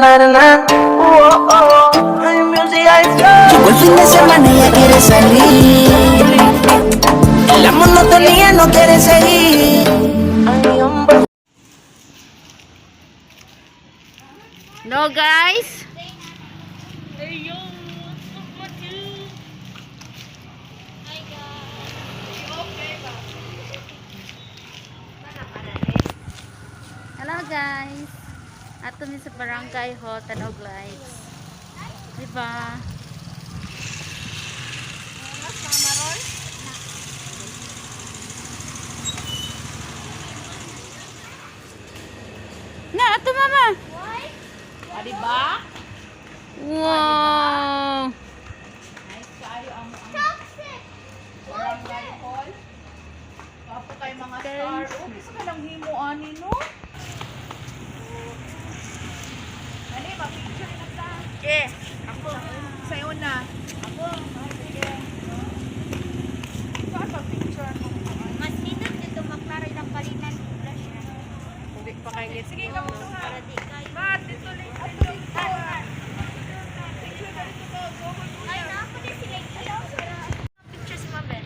na na na. Oh. Music, I Llegó el fin de semana y ella quiere salir. La monotonía no quiere seguir. Ay, hombre. No, guys. Hey, yo, what's up, Matthew? Hi, guys. Hello, guys. Ato mi sa Barangay Hall, Tanog Lights. Diba? Na, ato, mama. Ah, diba? Wow. Nice kaayo ang Barangay Hall. Kapo kay mga star. Oh, gusto ka lang himo ani, no? Ani, ma-picture na ta. Okay. Ako. Sa'yo na. Ako. Sige. Saan pa-picture? Mas nindot dito maklaro ilang kalinan brush na. Hindi pa kayo. Sige, kamu ha. Para di kayo. Mat, dito lang. Picture na dito ko. Go, go, go. Ay, naako din sila ilaw. Picture si Mabel.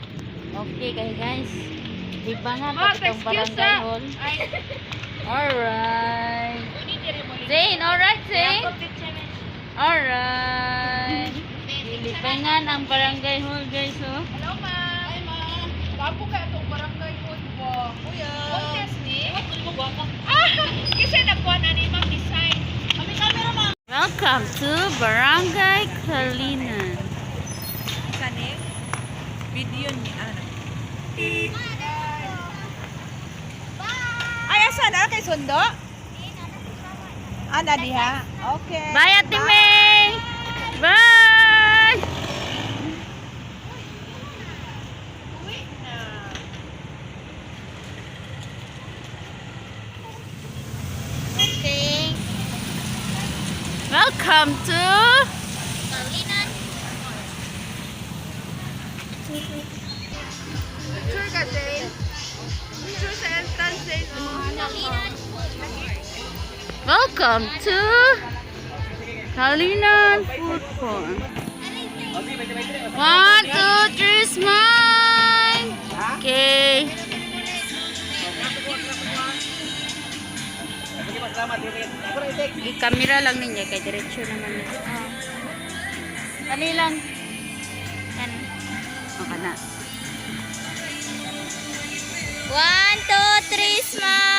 Okay kayo, guys. Diba nga, Mat, patitong excuse barangay na. hall. Alright. Zane, alright, Zane? Picture na. Alright. Lilipangan ang barangay hall, guys, oh. Hello, ma. Hi, ma. Gwapo kay atong barangay hall po. Kuya. Contest ni? Ah, kasi nagkuha na ni ma'am design. Kami camera, ma'am. Welcome to Barangay Kalinan. Kani? Video ni ano. Ay, asa na kay sundo? Ana diha. Okay. Bye, Ate May! Bye! Uwi na. Okay. Welcome to Kalinan. Picture ka, Jane. Picture sa entrance, Jane. Kalinan. Welcome to Kalinan Food Court. One, two, three, smile! Okay. I-camera lang ninyo kay diretso naman ni. Kani lang. Yan. Okay na. One, two, three, smile.